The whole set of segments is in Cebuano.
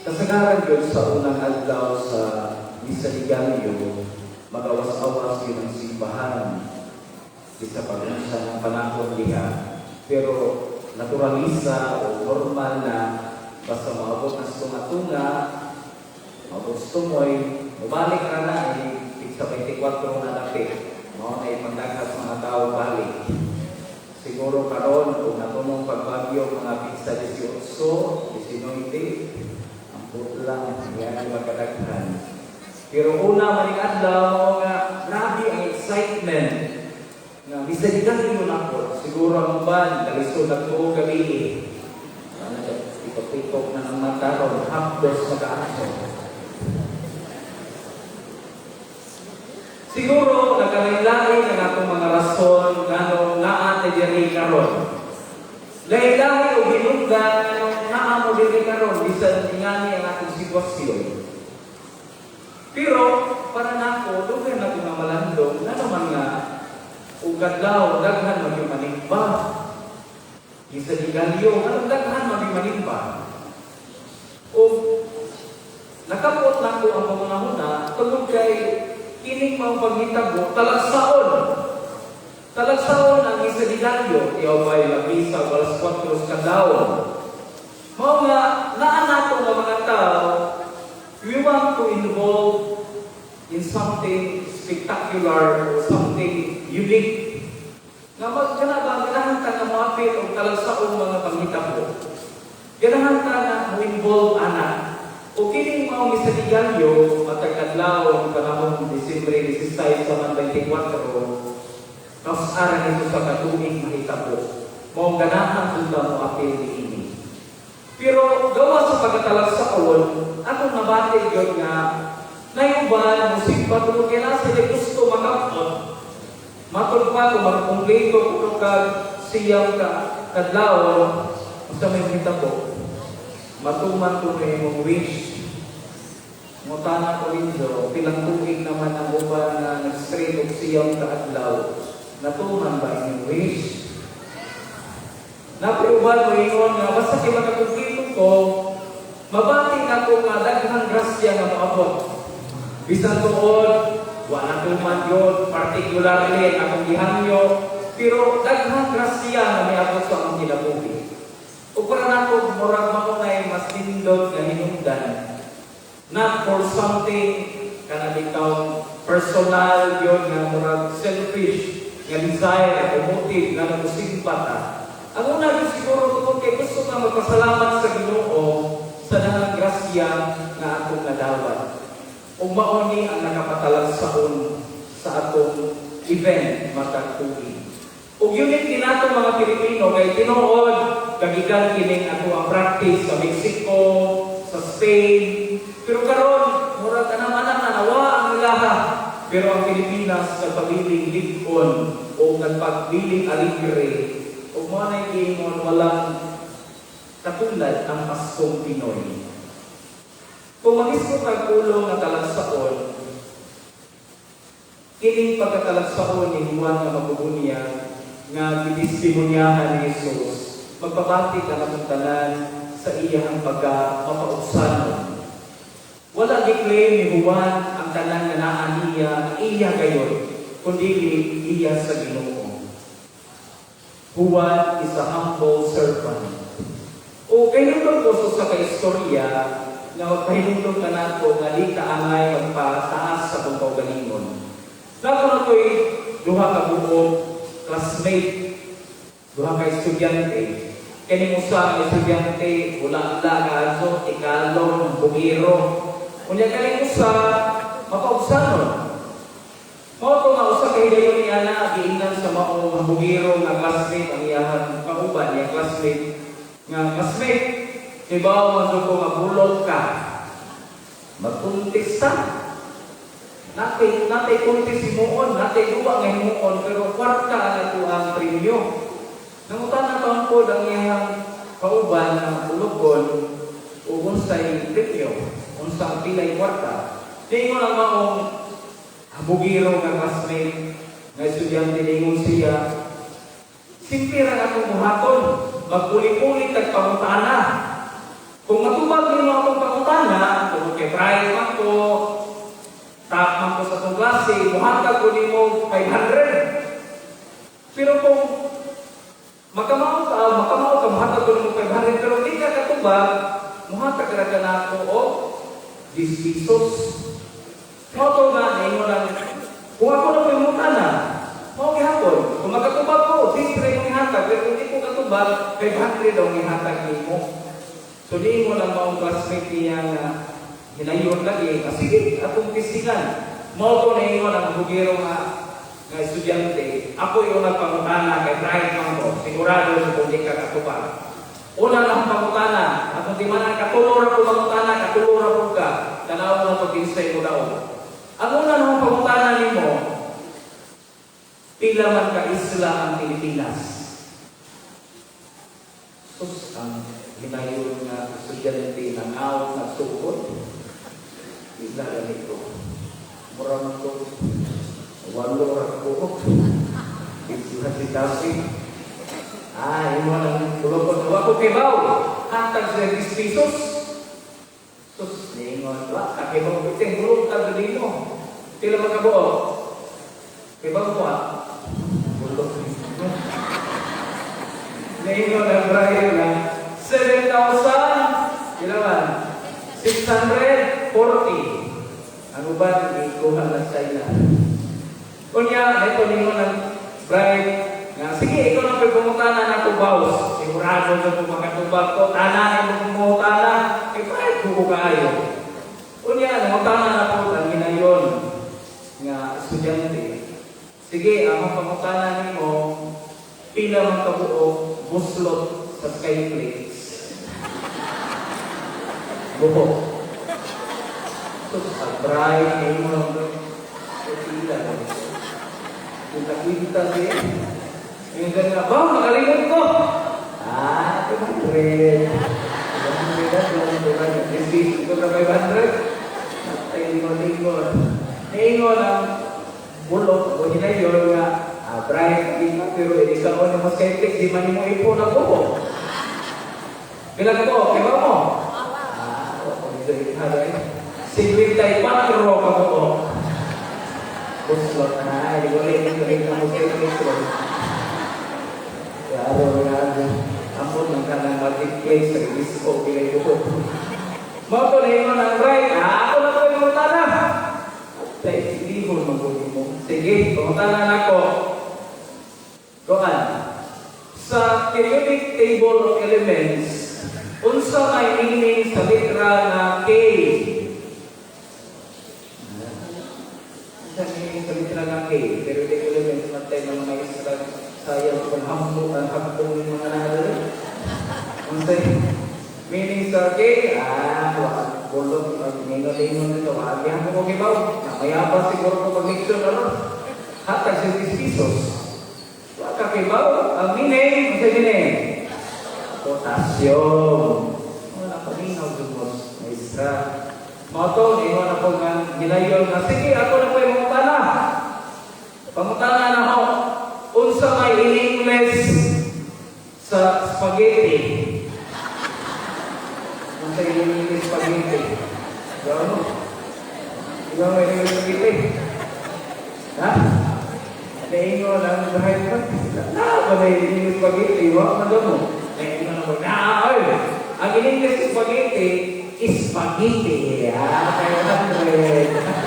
Kasagaran yun sa unang adlaw sa Misa de Gallo, magawas-awas yun ang simbahan sa pag-unsa ng panahon diha. Pero naturalisa o normal na basta maabot na sa tunga-tunga, maabot sa tumoy, mubalik ra na eh, sa 24 na dapit. Mao na ipangdaghan sa mga tao balik. Siguro karon kung natunong pagbagyo mga pizza 18, 19, ang putlang, yan ay magkadaghan. Pero una maning adlaw nga grabe ang excitement nga bisa di yun ako. Siguro ang uban, kalisod nagtuo gabi. Ano, pikok-pikok na ang mata ron, hapdos magkaaso. Siguro nagkalain-lain ang atong mga rason ngano naa ta diri karon. Lain-lain og hinungdan nganong naa mo diri karon bisan ingani ang atong sitwasyon. Pero para nako, dugay na ko nga malandong ngano man nga ug kadlaw daghan magyud manimba. Misa de Gallo, nganong daghan magyud manimba. Ug nakapot nako ang pangunahuna tungod kay kining mga paghitabo talagsaon. Talagsaon ang Misa de Gallo, tiyaw bay lamisa alas 4 sa kadlawon. Mao nga naa nato nga mga tao, we want to involve in something spectacular or something unique. Nga mag kana ba ganahan ta nga moapil og talagsaon mga panghitabo. Ganahan ta nga mo-involve ana. O kining mao Misa de Gallo, matag adlaw ang panahon Disyembre 16 sa man 24, tapos ara nito sa katuig mahitabo. Mao ganahan jud ta mo apil niini. Pero gawa sa pagkatalagsaon, atong nabati gyud nga nayuban musimba tungod kay naa sila gusto makapot. Matod pa kung makakumpleto kuno kag siyam ka kadlaw, unsa may mahitabo? Matuman ko na imong wish. Ngutana ko ninyo, pilang tuig naman ang uban nga nag-straight og siyam ka adlaw. Natuman ba inyong wish? Napi uban mo ingon nga basta kay makakumpleto ko, mabati na ko nga daghang grasya nga moabot. Bisan tuod, wa natuman yun, particularly ang akong gihangyo, pero daghang grasya nga miabot sa akong kinabuhi. Ug para nako murag mao nay mas nindot nga hinungdan. Not for something kana bitaw personal yun nga murag selfish nga desire o motive nga namusimba ta. Ang una gyud siguro tungod kay gusto ka magpasalamat sa Ginoo sa daghang grasya nga atong nadawat. Ug mao ni ang nakapatalagsaon sa atong event matag tuig. Ug unique ni nato mga Pilipino kay tinuod kagikan kining ato ang practice sa Mexico, sa Spain. Pero karon murag kanang anak na nawa ang ilaha. Pero ang Pilipinas nagpabiling lig-on o nagpabiling aligre ug mao nay giingon walang katulad ang Paskong Pinoy. Kung magisgot kag pulong nga talagsaon, kining pagkatalagsaon ni Juan nga mabubunyag nga gitestimonyahan ni Jesus, magpabati ka na tanan sa iyang pagka mapaubsanon. Wala gi-claim ni Juan ang tanan nga naa niya, iya gayon, kundi iya sa Ginoo. Juan is a humble servant. O kay ko sa kaistorya nga magpahinumdum ka nato nga di ka angay magpataas sa atong kaugalingon. Nako na ko'y duha ka buok classmate, duha ka estudyante. Kining usa nga estudyante, wala la kaadto, ikalon, bugiro. Unya kaning usa, mapaubsanon. Mao to nga usa ka higayon niya na giingnan sa maong bugiro nga classmate ang iyahang kauban, iyang classmate nga classmate, ibaw man ko nga bulok ka. Magkontesta. Natay contest himuon, natay duwa nga himuon, pero kwarta ang ato ang premyo. Nangutan na taon po ang iyang kauban nga bulokon ug unsay premyo, unsang pilay kwarta. Ningon ang maong bugiro nga classmate nga estudyante, ningon siya, simple ra atong buhaton, magpuli-puli tag pangutana. Kung matubag nimo akong pangutana, pangutana, tungod kay bright man ko, top man ko sa atong klase, muhatag ko nimo 500. Pero kung makamao ka, muhatag ko nimo 500, pero di ka katubag, muhatag ra ka nako og 10 pesos. Mao to nga, ningon lang, kung ako na pangutana, mao gihapon. Kung makatubag ko, 10 ra imong ihatag, pero kung di ko katubag, 500 daw ihatag nimo. So di mo lang maong classmate niya nga hinayon lagi, ah, sige, atong testingan. Mao to naingon ang bugiro nga estudyante, ako yung nagpangutana kay bright man ko, sigurado sa kung di ka katubag. Una lang pangutana, atong di man ang katulo ra ko mangutana, katulo ra po ka, tanaw mo na pag kinsay mo daw. Ang una lang pangutana nimo, pila man ka isla ang Pilipinas? Sus, ang hinayon nga estudyante ng out na sukod. Pila ganito. Mura man to, 8 ra ka buok. Isla si Tapi. Ah, imo lang tulog. Wa ko kibaw. Hatag sa 10 pesos. Sus, ningon, wa ka kibaw bitin bulog ka mo. Pila man ka buok? Kibaw mo ah. Bulog. Ningon ang Brian na 7,000, pila man? 640. Ang uban, ikuha na sa ila. Unya, ito ningon ang bride, nga, sige, ikaw na pagpumutana na ako, boss. Sigurado na kung makatubag ko, tanan mo pumutana, eh, ko kaayo. Unya, nangutana na po ang ginayon nga estudyante. Sige, ang pangutana nimo, pila man kabuok buslot sa Skyflakes? Buhok. So, sa bride, ngayon mo lang, pila. Kita-kita siya. Yung ganyan, ba, nakalimot ko. Ah, 200. 200 na, 200. This ko na 500. Ay, lingon-lingon. Ningon ang bulok, o hinayon nga, ah, bride, di ka, pero hindi ka mo na Skyflakes, di man mo ipo na buhok. Pila ka po? Kiba mo? Ah, o, 54 ka buok. Buslot na, hindi ko rin, hindi ko rin na mo Skyflakes. Klaro nga, amon ng kanang marketplace, sa disco, pilay buhok. Mao to na ingon ang bride, ah, ako na ko yung mutana. Tay, lihon magugin mo. Sige, pangutana na ko. Goan. Sa periodic table of elements, unsa may meaning sa letra na K? Unsa meaning sa letra na K? Periodic elements man tayo mga maestra science kung hambo ang hambong yung mga naadali. Unsa meaning sa K? Ah, wa bulog pag ningon-ningon nito, maagihan mo ko kibaw. Namayaba siguro ko pag leksyon ano. Hatag sa 6 pesos. Wa ka kibaw. Ang meaning, unsa meaning? Potassium. Wala pa minaw jud, maestra. Mao to, ingon ako nga ginayon nga sige, ako na po yung mangutana. Pangutana na ako, unsa may in English sa spaghetti? Unsa in English spaghetti? Gano? Ikaw may English spaghetti? Ha? Naingon ang driver. Na, ba na English spaghetti? Wa man mo. Naingon ako, na, oy. Ang in English spaghetti is spaghetti. Ah, 500.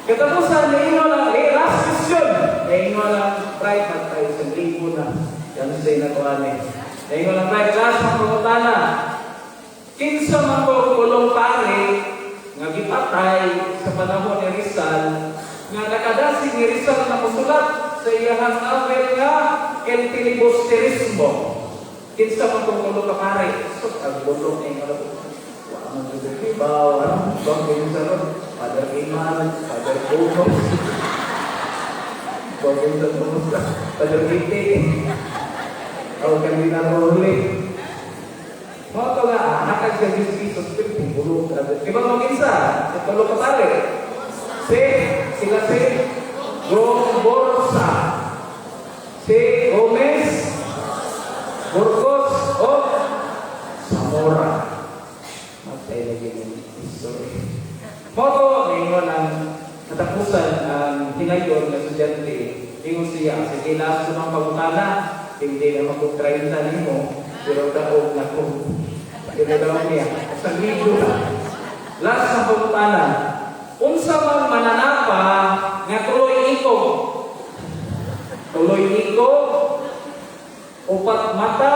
Katapusan, naingon lang, eh, last question. Naingon lang, bride, magtayo sa libo na. Yan sa inakuan eh. Naingon lang, bride, last ang pangutana. Kinsa man ko kulong pare nga gipatay sa panahon ni Rizal nga nakadasig ni Rizal na musulat sa iyahang novel nga El Filibusterismo. Kinsa man kong kulong ka pare? So, ang bulong ay nga wa man jud kibaw, ano? Bang kinsa ron? Father Iman, Father Gomez. Bang kinsa ron? Father Vite. O Cardinal Rowley. Mao to nga, hatag sa 10 pesos, pero kung bulong ka. Di ba mo kinsa? Sa tulo ka pare. Si, sila si Gomborsa. Si Gomez, Burgos, o Zamora. Patay lagi ng story. Mao to, ngayon ang katapusan ang hinayon nga estudyante. Ingon siya, "Sige, last sa mga pangutana, hindi na mag-30 nimo, pero daog na ko." Pero daog niya. Sa libo. Last na pangutana, unsa man mananapa nga tuloy ikog? Tuloy ikog, upat mata,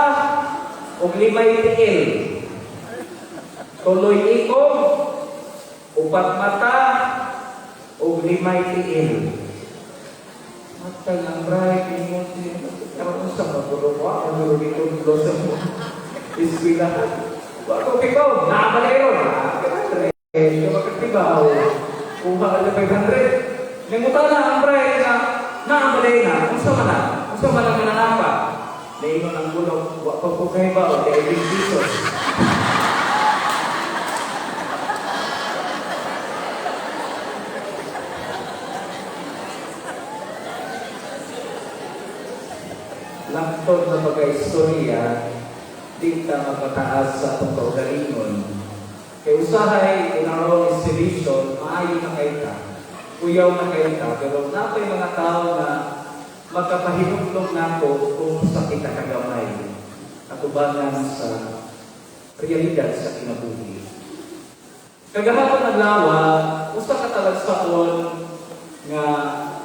ug limay tiil. Tuloy ikog, upat mata, ug limay tiil. Mata ng right, ingon siya. Karon unsa maguro ko, ang dito sa mo. Eskwelahan. Wa ko kibaw, naa ba ron? Ah, 500. Wa ka kibaw. Kuha ka sa 500. Nangutana ang bride na naa ba na, unsa man na? Unsa man ang mananapa? Naingon ang gulong, "Wa pa ko kahibaw, kay 18 pesos." Langtod na pagka-istorya, di ta mapataas sa atong kaugalingon. Kay usahay, in our own estimation, maayo na kay ta. Kuyaw na kay ta, pero napay mga tao na makapahinumdom nako kung sa kita kagamay atubangan sa realidad sa kinabuhi. Kagahapon adlaw, usa ka talagsaon nga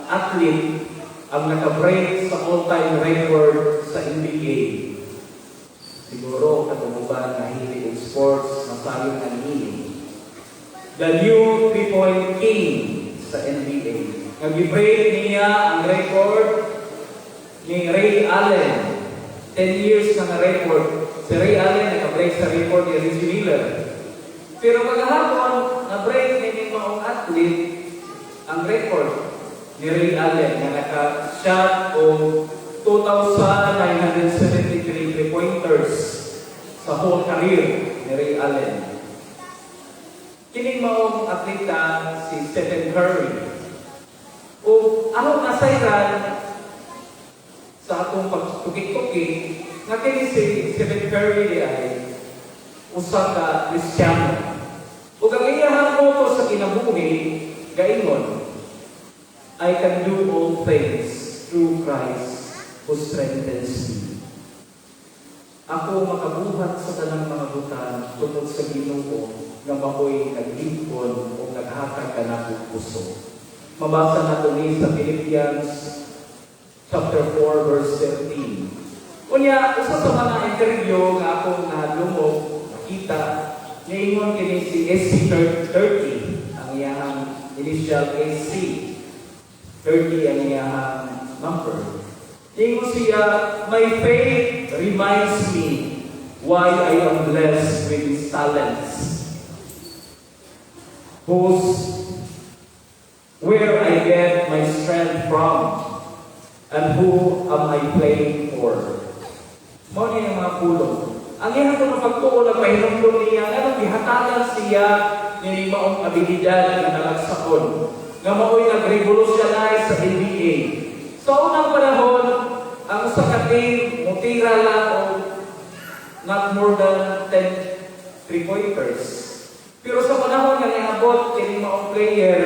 athlete ang naka-break sa all-time record sa NBA. Siguro katong uban nga hilig og sports, masayop na niini. The new three-point king sa NBA. Nga gi-break niya ang record ni Ray Allen. 10 years na nga record. Si Ray Allen naka-break sa record ni Reggie Miller. Pero kagahapon, na-break ni maong athlete ang record ni Ray Allen nga naka-shot og 2,973 three-pointers sa whole career ni Ray Allen. Kining maong atleta si Stephen Curry. Ug akong nasayran sa atong pagtuki-tuki nga kini si Stephen Curry di ay usa ka Kristiyano. Ug ang iyahang motto sa kinabuhi gaingon, "I can do all things through Christ who strengthens me." Ako makabuhat sa tanang mga butang tungod sa Ginoo nga maoy naglingkod o naghatag kanakong kusog. Mabasa nato ni sa Philippians chapter 4 verse 13. Unya, usa sa mga interview nga akong nadungog, nakita, niingon kini si SC30, ang iyahang initial SC. 30 ang iyahang number. Niingon siya, "My faith reminds me why I am blessed with these talents, whose where I get my strength from, and who am I playing for?" Mao ni ang mga pulong. Ang iyang kuno pagtuo nagpahinumdum niya nganong gihatagan siya ni maong abilidad nga nalagsakon nga mao'y nag-revolutionize sa NBA. Sa unang panahon, ang usa ka team mutira lang og not more than 10 three-pointers. Pero sa panahon nga niabot kini maong player,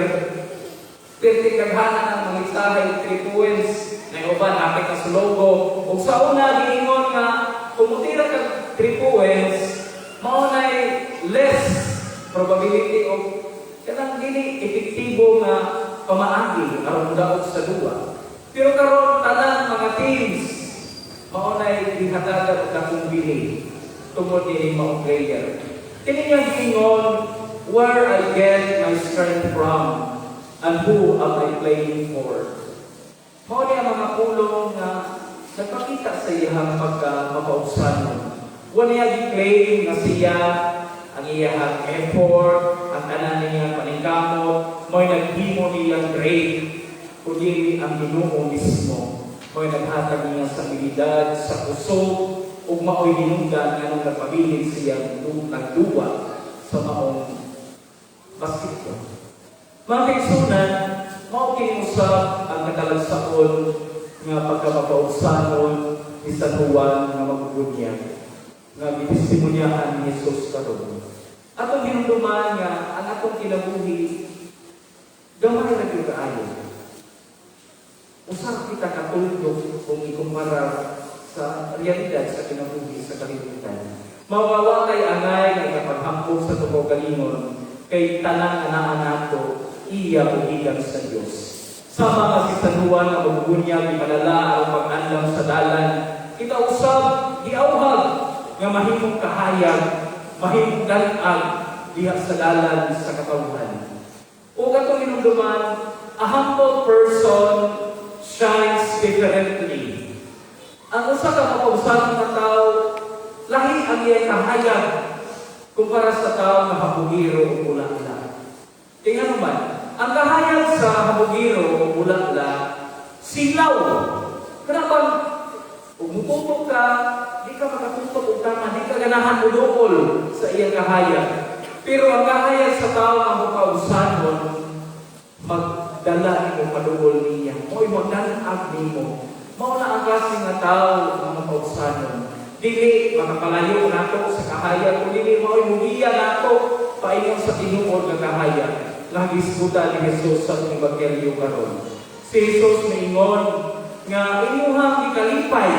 perti kaghanan ang mangitsahay 3 points na uban hapit na sa logo. Ug sa una giingon nga kung mutira kag 3 points, mao nay less probability of kanang dili epektibo nga pamaagi aron modaog sa duwa. Pero karon tanan mga teams mao nay gihatagan og dakong bili tungod nining maong player. Kini nga giingon, "Where I get my strength from and who am I playing for?" Mao ni ang mga pulong nga nagpakita sa iyang pagka mapaubsanon. Wa niya gi-claim nga siya ang iyang effort, ang tanan niyang paningkamot, mo'y naghimo niyang great, kundi ang Ginoo mismo. Mo'y naghatag niya sa abilidad, sa kusog, ug mao'y hinungdan nganong nagpabilin siyang nagduwa sa maong basketball. Mga kaigsunan, mao kini usab ang katalagsaon nga pagkamapaubsanon ni San Juan nga mabubunyag nga gitestimonyahan ni Jesus karon. Atong hinumduman nga ang atong kinabuhi gamay ra gyud kaayo. Usa kita ka tuldok kung ikumpara sa realidad sa kinabuhi sa kalibutan. Mao nga wa tay angay nga ikapaghambog sa atong kaugalingon kay tanan nga naa nato iya o gikan sa Dios. Sama nga si San Juan nga Mabubunyag, gipadala aron pag-andam sa dalan, kita usab giawhag nga mahimong kahayag, mahimong dan-ag diha sa dalan sa katawhan. Ug atong hinumduman, a humble person shines differently. Ang usa ka mapausanon nga tao, lahi ang iyang kahayag kumpara sa tao nga habugiro o bulakla. Kaya nga naman, ang kahayag sa habugiro o bulakla, silaw. Kana bang, kung mututok ka, di ka makatutok og tama, di ka ganahan muduol sa iyang kahayag. Pero ang kahayag sa tao nga mapausanon, magdala nimo paduol niya. Mo'y magdan-ag nimo. Mao na ang klase nga tao nga mapausanon. Dili makapalayo nato sa kahayag o dili mao'y mugiya nato paingon sa tinuod nga kahayag. Nga gisgutan ni Jesus sa Ebanghelyo karon. Si Jesus miingon nga inyuhang gikalipay,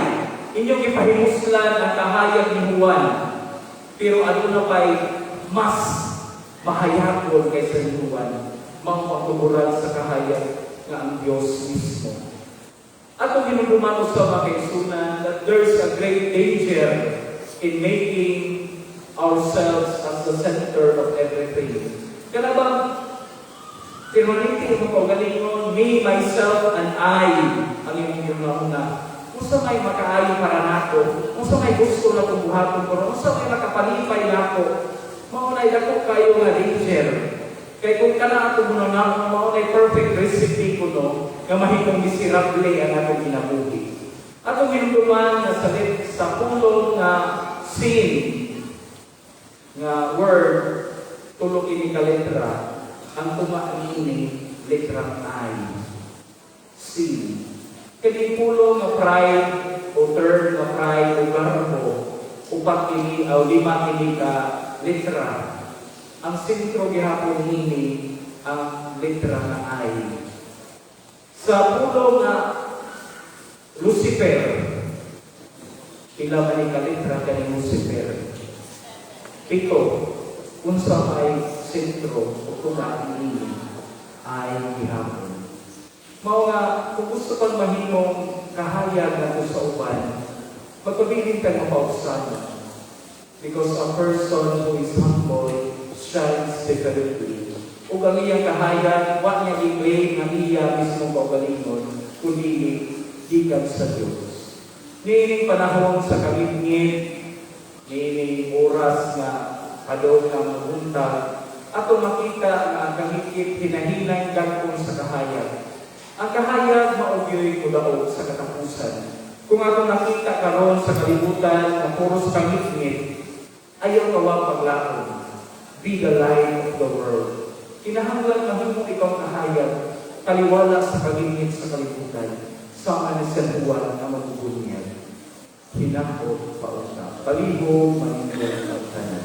inyong gipahimuslan ang kahayag ni Juan. Pero aduna pa'y mas mahayagon kaysa ni Juan. Mao pagtuburan sa kahayag nga ang Dios mismo. Atong hinumduman sa mga kaigsuonan that there's a great danger in making ourselves as the center of everything. Kana bang permanente mo kaugalingon, me, myself, and I, ang imong gihuna. Unsa may makaayo para nako, unsa may gusto na buhaton pero unsa may makapalipay nako, mao na dako kayo nga danger. Kay kung kana ato mo na, mao na perfect recipe kuno nga mahimong miserable ang atong kinabuhi. Atong hinumduman nga sa pulong nga sin nga word, tulo kini ka letra, ang tunga niini letrang I. Sin. Kini pulong nga pride o term nga pride o garbo, upat kini o lima kini ka letra. Ang sentro gihapon nini ang letra nga I. Sa pulong nga Lucifer, pila man ni ka letra kani Lucifer? Pito. Unsa may sentro o tunga niini? I gihapon. Mao nga kung gusto kang mahimong kahayag nato sa uban, magpabilin ka nga pausanon. Because a person who is humble shines differently. Ug ang iyang kahayag, wa niya i-claim nga iya mismo kaugalingon, kundi gikan sa Dios. Niining panahon sa kalingit, niining oras nga padong nga mabuntag, ato makita nga ang kangitngit hinahinay dagkon sa kahayag. Ang kahayag mao gyoy mudaog sa katapusan. Kung ato nakita karon sa kalibutan nga puros kangitngit, ayaw kawang paglaon. Be the light of the world. Kinahanglan mahimo ikaw kahayag, kaliwala sa kalingit sa kalibutan, sama ni San Juan nga Mabubunyag. Hinakot paunta. Palihog manindot ang tanan.